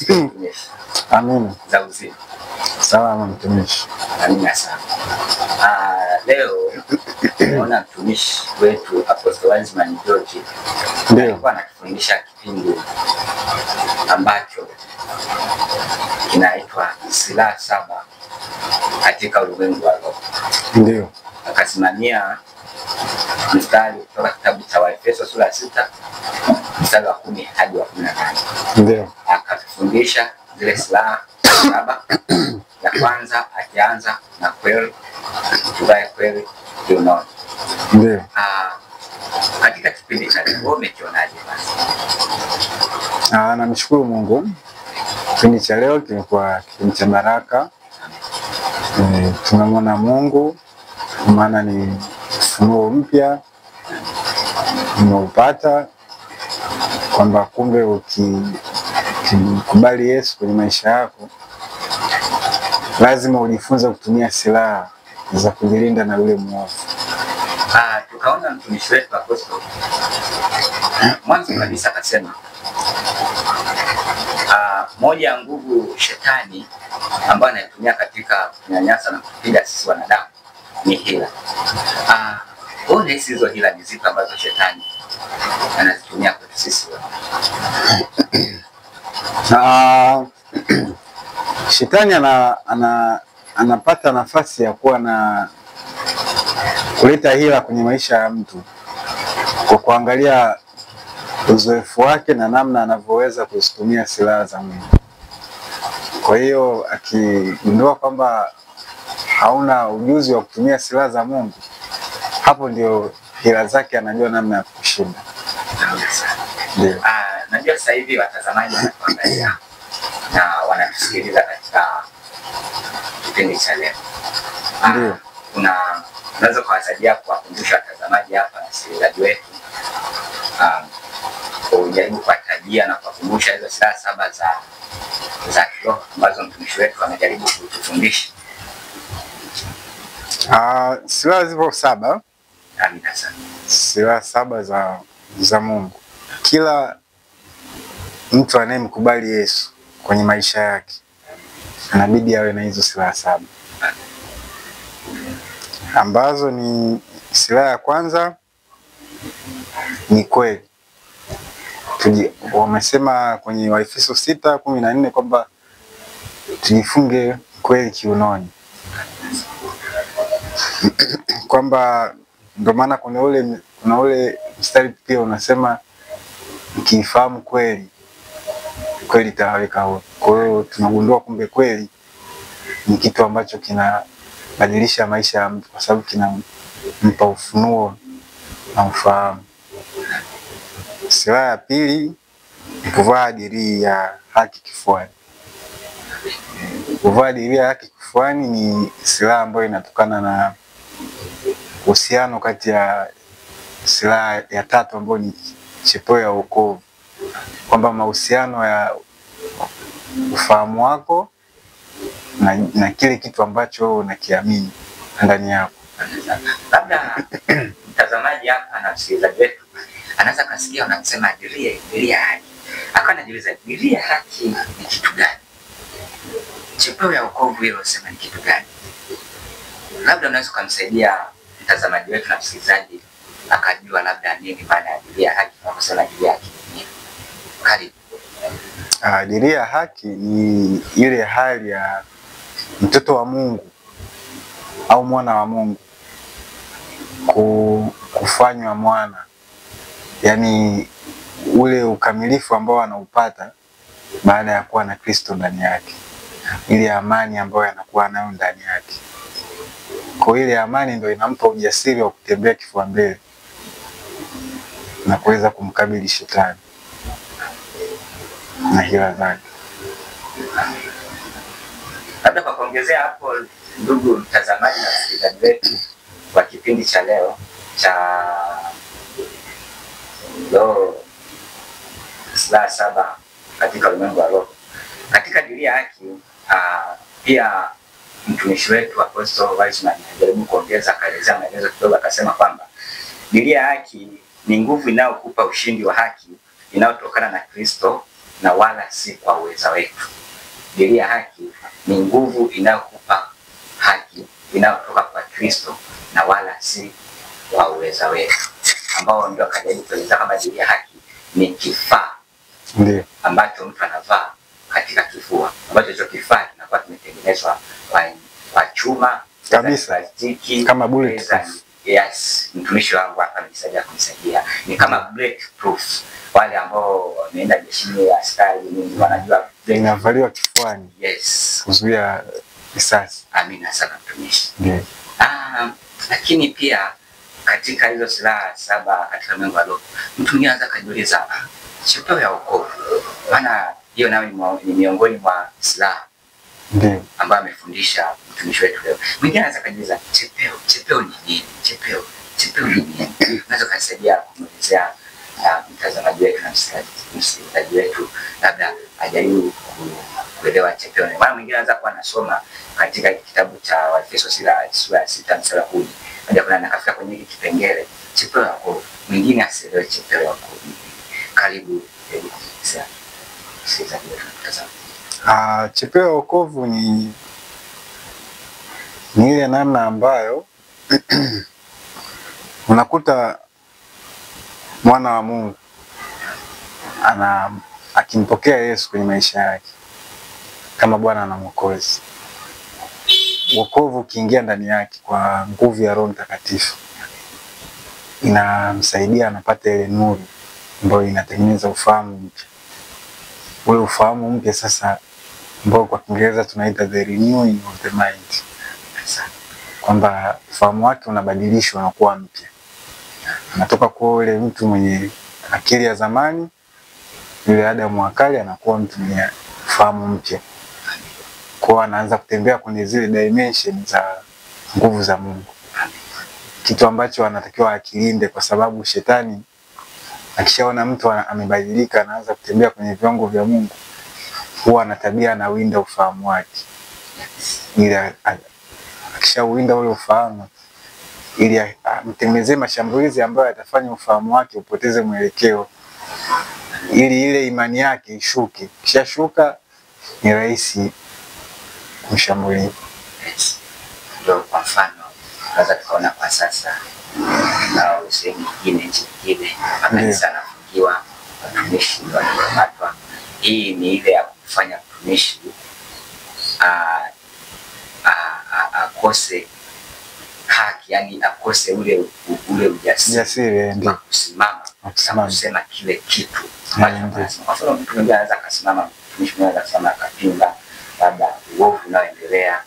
Mtumishi. Amina. Za uzima. Salama mtumishi. Amina sana. Leo tunaona mtumishi wetu Apostle Wiseman George Ndio. alikuwa anatufundisha kipindi ambacho kinaitwa silaha saba katika ulimwengu wa roho. Ndio. Akasimamia mstari kutoka kitabu cha Waefeso sura ya 6 mstari wa 10 hadi wa 18. Ndio. Akatufundisha zile silaha saba. Ya kwanza akianza na kweli, tuvae kweli kiunoni. Ndio. Katika kipindi cha leo umekionaje basi? Namshukuru Mungu. Kipindi cha leo kimekuwa kipindi cha baraka. Tunamwona Mungu, maana ni ufunuo mpya nimeupata kwamba kumbe ukikubali Yesu kwenye maisha yako lazima ujifunze kutumia silaha za kujilinda na yule mwovu. Tukaona mtumishi wetu Apostle mwanzo kabisa akasema moja ya nguvu shetani ambayo anaitumia katika kunyanyasa na kupiga sisi wanadamu ni hila. Unahisi hizo hila ni zipi ambazo shetani anazitumia kwetu sisi? Shetani anapata nafasi ya kuwa na kuleta hila kwenye maisha ya mtu kwa kuangalia uzoefu wake na namna anavyoweza kuzitumia silaha za Mungu. Kwa hiyo akigundua kwamba hauna ujuzi wa kutumia silaha za Mungu, hapo ndio hila zake, anajua namna ya kushinda. Ndio. Najua sasa hivi watazamaji wanatuangalia na wanatusikiliza katika kipindi cha leo. Ndio. Unaweza kuwasaidia kuwakumbusha watazamaji hapa na wasikilizaji wetu kujaribu kuwatajia na kuwakumbusha hizo silaha saba za kiroho ambazo mtumishi wetu amejaribu kutufundisha. Silaha zipo saba. Amina sana. Silaha saba za Mungu. Kila mtu anayemkubali Yesu kwenye maisha yake anabidi awe na hizo silaha saba, ambazo ni silaha ya kwanza ni kweli. Wamesema kwenye Waefeso 6:14 kwamba tujifunge kweli kiunoni. Kwamba ndio maana kuna ule mstari pia unasema mkiifahamu kweli, kweli itawaweka huru. Kwa hiyo tunagundua kumbe kweli ni kitu ambacho kinabadilisha maisha ya mtu, kwa sababu kinampa ufunuo na ufahamu. Silaha ya pili ni kuvaa dirii ya haki kifuani. Kuvaa dirii ya haki kifuani ni silaha ambayo inatokana na uhusiano kati ya silaha ya tatu ambayo ni chepeo ya wokovu, kwamba mahusiano ya ufahamu wako na kile kitu ambacho unakiamini ndani yako. Labda mtazamaji hapa na msikilizaji wetu anaweza kasikia unasema dirii ya haki, akawa anajiuliza dirii ya haki ni kitu gani? Chepeo ya wokovu hiyo unasema ni kitu gani? Labda unaweza kumsaidia mtazamaji wetu na msikilizaji akajua labda nini maana ya dirii ya haki, unaposema dirii ya haki ni nini? Karibu. Dirii ya haki ni ile hali ya mtoto wa Mungu au mwana wa Mungu kufanywa mwana, yani ule ukamilifu ambao anaupata baada ya kuwa na Kristo ndani yake, ile amani ambayo anakuwa nayo ndani yake. Kwa ile amani ndio inampa ujasiri wa kutembea kifua mbele na kuweza kumkabili shetani na hila zake. Labda kwa kuongezea hapo, ndugu mtazamaji na msikilizaji wetu wa kipindi cha leo cha roho silaha saba katika ulimwengu wa roho, katika dirii ya haki pia mtumishi wetu Apostle Wiseman alijaribu kuongeza, akaelezea maelezo kidogo, akasema kwamba dirii ya haki ni nguvu inayokupa ushindi wa haki inayotokana na Kristo na wala si kwa uweza wetu. Diria ya haki ni nguvu inayokupa haki inayotoka kwa Kristo na wala si kwa uweza wetu, ambao ndio akajaribu kueleza kama diria ya haki ni kifaa Ndio. ambacho mtu anavaa katika kifua, ambacho hicho kifaa kinakuwa kimetengenezwa kwa chuma Kabisa. plastiki, Kama bulletproof. Yes, mtumishi wangu hapa amenisaidia kunisaidia. Ni kama bulletproof. Wale ambao wameenda jeshini, askari nini, wanajua Inavaliwa kifuani Yes. kuzuia risasi. Amina sana mtumishi. Ndio. Lakini pia katika hizo silaha saba katika mlango wa roho, mtu mwingine anaweza kujiuliza chepeo ya wokovu, maana hiyo nayo ni miongoni mwa silaha Ndio. ambayo amefundisha mtumishi wetu leo. Mwingine anaweza kujiuliza chepeo ni nini? Chepeo ni nini? Unaweza kusaidia kumuelezea mtazamaji wetu na msikilizaji wetu, labda ajaribu kuelewa chepeo. Maana mwingine anaweza kuwa anasoma katika kitabu cha Waefeso sura ya 6 mstari wa 10, haja kuna nakafika kwenye hiki kipengele chepeo ya wokovu, mwingine asielewe chepeo ya wokovu. Karibu hebu kumwelezea msikilizaji wetu na mtazamaji. Chepeo ya wokovu ni ile namna ambayo unakuta mwana wa Mungu akimpokea Yesu kwenye maisha yake kama Bwana na Mwokozi. Wokovu ukiingia ndani yake kwa nguvu ya Roho Mtakatifu inamsaidia, anapata ile nuru ambayo inatengeneza ufahamu mpya. Ule ufahamu mpya sasa ambao kwa Kiingereza tunaita the renewing of the mind, kwamba ufahamu wake unabadilishwa na kuwa mpya. Anatoka kuwa ule mtu mwenye akili ya zamani, yule Adamu wa kale, anakuwa mtu mwenye ufahamu mpya. Kwa anaanza kutembea kwenye zile dimension za nguvu za Mungu, kitu ambacho anatakiwa akilinde, kwa sababu shetani akishaona mtu amebadilika, anaanza kutembea kwenye viwango vya Mungu, huwa ana tabia anawinda ufahamu wake. Ili akishauwinda ule ufahamu, ili amtengenezee mashambulizi ambayo yatafanya ufahamu wake upoteze mwelekeo, ili ile imani yake ishuke. Ikishashuka ni rahisi kumshambulia. Yes. Ndio, kwa mfano tunaweza tukaona kwa sasa na sehemu nyingine, nchi nyingine, makanisa yanafungiwa, watumishi wanakamatwa. Hii ni ile ya kufanya mtumishi akose haki, yani akose ule ujasiri wa kusimama na kusema kile kitu. Kwa mfano mtu mwingine anaweza akasimama, mtumishi mwingine anaweza kusimama akapinga labda uovu unaoendelea,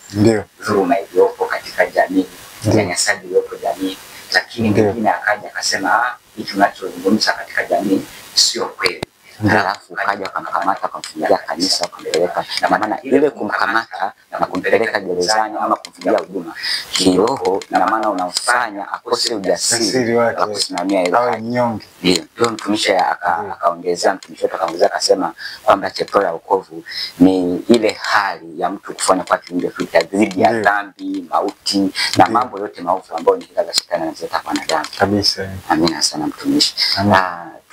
dhuluma iliyopo katika jamii, unyanyasaji uliopo jamii, lakini mwingine akaja akasema hiki unachozungumza katika jamii sio kweli. Halafu kaja akamkamata akamfungia kanisa akampeleka, na maana ile kumkamata na kumpeleka gerezani ama kumfungia huduma kiroho, na maana unamfanya akose ujasiri wa kusimamia ile awe mnyonge. Ndio mtumishi akaongezea, mtumishi wetu akaongezea akasema kwamba chepeo ya wokovu ni ile hali ya mtu kufanya kwa kiumbe vita dhidi ya dhambi, mauti na mambo yote maovu ambayo ni hila za shetani anazileta kwa wanadamu. Kabisa. Amina sana mtumishi.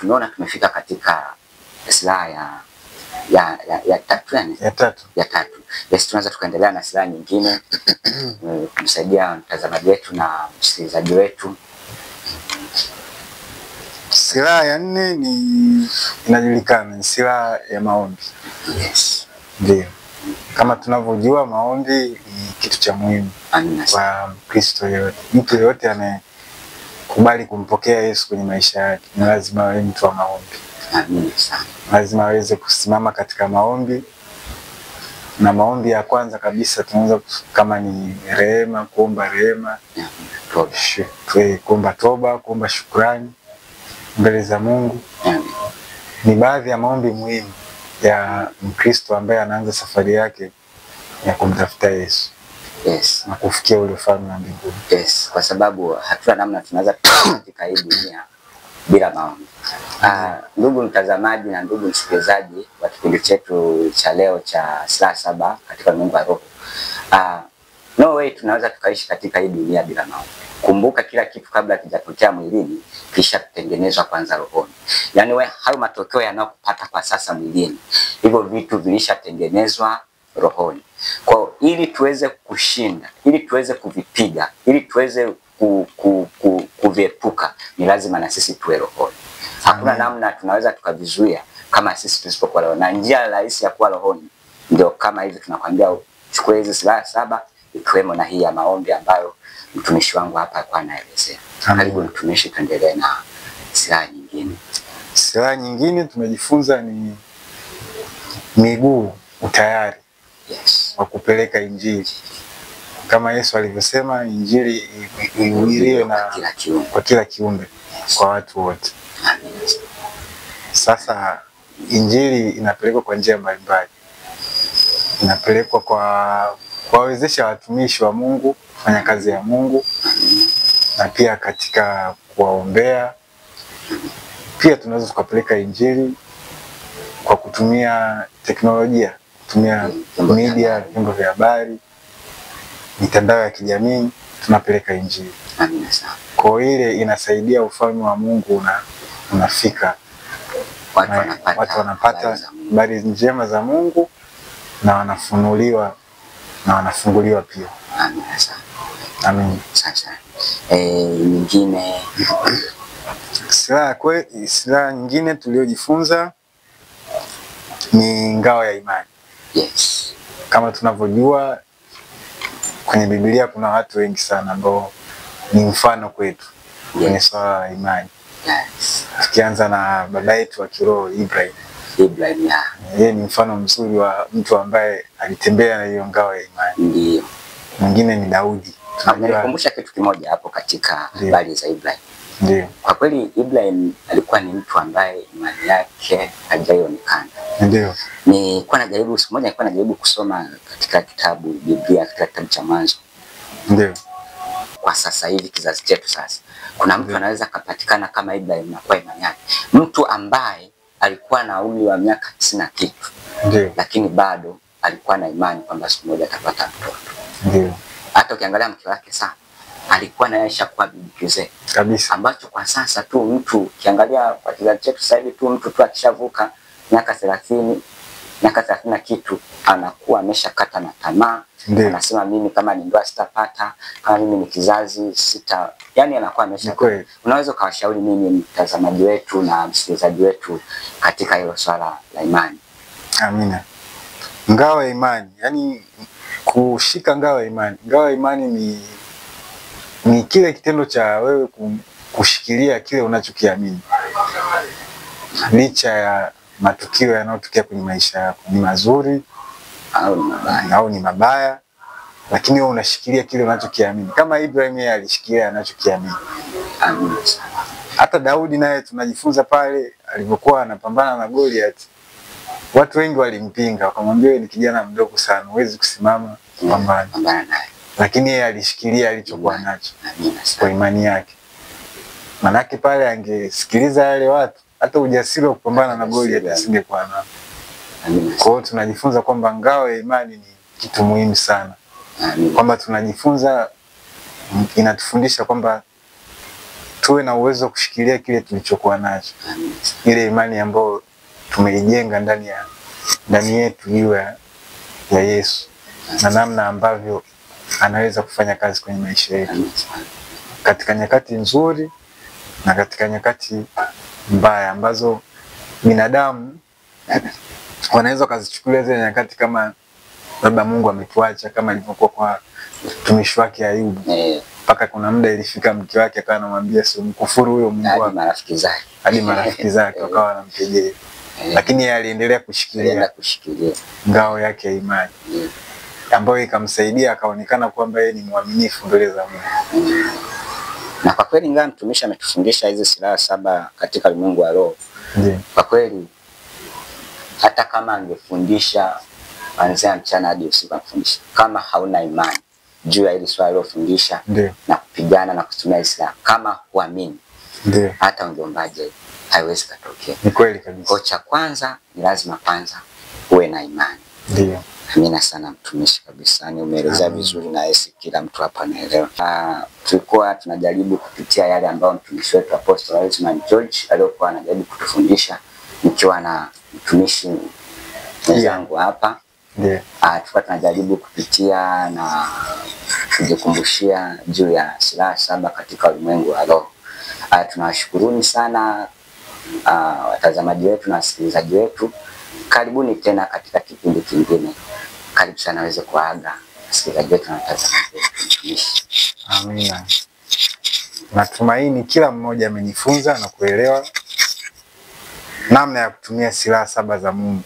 Tunaona tumefika katika silaha ya tatu, yani ya tatu. Yes, tunaweza tukaendelea na silaha nyingine kumsaidia mtazamaji wetu na msikilizaji wetu. Silaha ya nne ni inajulikana, ni silaha ya maombi. Yes. Ndio. Kama tunavyojua maombi ni kitu cha muhimu kwa Mkristo yeyote. Mtu yeyote anayekubali kumpokea Yesu kwenye maisha yake ni lazima awe mtu wa maombi. Amina sana. Lazima aweze kusimama katika maombi. Na maombi ya kwanza kabisa tunaweza kama ni rehema, kuomba rehema, kuomba toba, kuomba shukrani mbele za Mungu. Ni baadhi ya maombi muhimu ya Mkristo ambaye anaanza safari yake ya kumtafuta Yesu. Yes. Na kufikia ule ufalme wa mbinguni. Yes, kwa sababu hatuna namna tunaweza katika hii dunia bila maombi. Ndugu mtazamaji na ndugu msikilizaji wa kipindi chetu cha leo cha silaha saba katika ulimwengu wa roho. No way tunaweza tukaishi katika hii dunia bila maombi. Kumbuka kila kitu kabla hakijatokea mwilini Kishatengenezwa kwanza rohoni. Yaani wewe hayo matokeo yanayokupata kwa sasa mwilini, hivyo vitu vilishatengenezwa rohoni. Kwa ili tuweze kushinda, ili tuweze kuvipiga, ili tuweze kuviepuka, ni lazima na sisi tuwe rohoni. Hakuna namna tunaweza tukavizuia kama sisi tusipokuwa rohoni. Na njia rahisi ya kuwa rohoni ndio kama hivi tunakwambia chukua hizi silaha saba, ikiwemo na hii ya maombi ambayo mtumishi wangu hapa alikuwa anaelezea. Karibu mtumishi, tuendelee na silaha nyingine. Silaha nyingine tumejifunza ni miguu, utayari. Yes. Wa kupeleka Injili. Kama Yesu alivyosema Injili ihubiriwe na kwa kila kiumbe, Yes. kwa watu wote. Amen. Sasa Injili inapelekwa kwa njia mbalimbali. Inapelekwa kwa kuwawezesha watumishi wa Mungu kufanya kazi ya Mungu, na pia katika kuwaombea. Pia tunaweza tukapeleka Injili kwa kutumia teknolojia, kutumia media, vyombo vya habari, mitandao ya kijamii, tunapeleka Injili. Amina sana. Kwa ile inasaidia ufalme wa Mungu unafika. Watu wanapata habari njema za Mungu na wanafunuliwa na wanafunguliwa pia. Amina sana. Amen. Sasa nyingine, silaha nyingine tuliyojifunza ni ngao ya imani. Yes. Kama tunavyojua kwenye Biblia kuna watu wengi sana ambao ni mfano kwetu kwenye swala la imani. Yes. Tukianza na baba yetu wa kiroho Ibrahim. Ibrahim, yeye ni mfano mzuri wa mtu ambaye alitembea na hiyo ngao ya imani. Ndio. Mwingine ni Daudi. Unanikumbusha kitu kimoja hapo katika habari za Ibrahim. Ndio. Kwa kweli Ibrahim alikuwa ni mtu ambaye imani yake haijaonekana. Ndio. Nilikuwa najaribu siku moja, nilikuwa najaribu kusoma katika kitabu Biblia, katika kitabu cha Mwanzo. Ndio. Kwa sasa hivi kizazi chetu sasa, kuna mtu anaweza kupatikana kama Ibrahim na kwa imani yake. Mtu ambaye alikuwa na umri wa miaka 90 kitu. Ndio. Lakini bado alikuwa na imani kwamba siku moja atapata mtoto. Ndio. Hata ukiangalia mke wake sana alikuwa naye ashakuwa bibi kizee kabisa, ambacho kwa sasa tu mtu ukiangalia kwa kizazi chetu sasa hivi tu mtu tu akishavuka miaka 30, miaka 30 na kitu anakuwa ameshakata na tamaa. Anasema mimi kama ni ndoa sitapata, kama mimi ni kizazi sita, yani anakuwa amesha. Unaweza ukawashauri nini mtazamaji wetu na msikilizaji wetu katika hilo swala la imani? Amina. Ngao ya imani, yani kushika ngao ya imani. Ngao ya imani ni kile kitendo cha wewe kushikilia kile unachokiamini licha ya matukio yanayotokea kwenye maisha yako, ni mazuri au ni mabaya, lakini wewe unashikilia kile unachokiamini. Kama Ibrahim yeye alishikilia anachokiamini. Amina. Hata Daudi naye tunajifunza pale alivyokuwa anapambana na Goliath. Watu wengi walimpinga, wakamwambia wewe ni kijana mdogo sana, huwezi kusimama kupambana naye. Lakini yeye alishikilia alichokuwa nacho kwa imani yake. Manake pale angesikiliza yale watu, hata ujasiri wa kupambana na Goliath asingekuwa nao. Kwa hiyo tunajifunza kwamba ngao ya imani ni kitu muhimu sana. Kwamba tunajifunza, inatufundisha kwamba tuwe na uwezo wa kushikilia kile tulichokuwa nacho. Ile imani ambayo tumeijenga ndani yetu juu ya Yesu na namna ambavyo anaweza kufanya kazi kwenye maisha yetu katika nyakati nzuri na katika nyakati mbaya ambazo binadamu wanaweza kuzichukulia zile nyakati kama labda Mungu ametuacha, kama ilivyokuwa kwa mtumishi wake Ayubu. Mpaka kuna muda ilifika mke wake akawa anamwambia sio mkufuru huyo Mungu wako, hadi marafiki zake wakawa wanamkejeli. Lakini yeye aliendelea kushikilia ngao yake ya imani ambayo ikamsaidia akaonekana kwamba yeye ni mwaminifu mbele za Mungu. Na kwa kweli ingawa mtumishi ametufundisha hizi silaha saba katika ulimwengu wa roho, kwa kweli hata kama angefundisha kuanzia mchana hadi usiku akufundisha, kama hauna imani juu ya hili swala alilofundisha na kupigana na kutumia silaha, kama huamini, hata ungeombaje haiwezi kutokea. Ni kweli kabisa. Kwa cha kwanza ni lazima kwanza uwe na imani. Ndio. Amina sana mtumishi kabisa, ni umeelezea vizuri na yesi kila mtu hapa anaelewa. Tulikuwa tunajaribu kupitia yale ambayo mtumishi wetu Apostle Wiseman George aliyokuwa anajaribu kutufundisha nikiwa na mtumishi mwenzangu hapa. Ndiyo. Tulikuwa tunajaribu kupitia na kujikumbushia juu ya silaha saba katika ulimwengu wa roho. Tunawashukuruni sana watazamaji wetu na wasikilizaji wetu. Karibuni tena katika kipindi kingine. Karibu sana aweze kuaga wasikilizaji wetu na watazamaji wetu. Mtumishi. Amina. Natumaini kila mmoja amejifunza na kuelewa namna ya kutumia silaha saba za Mungu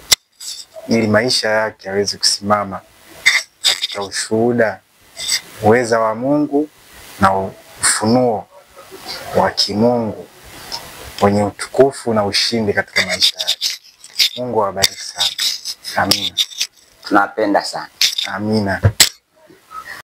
ili maisha yake yaweze kusimama katika ushuhuda, uweza wa Mungu na ufunuo wa kimungu wenye utukufu na ushindi katika maisha yake. Mungu awabariki sana. Amina. Tunawapenda sana. Amina.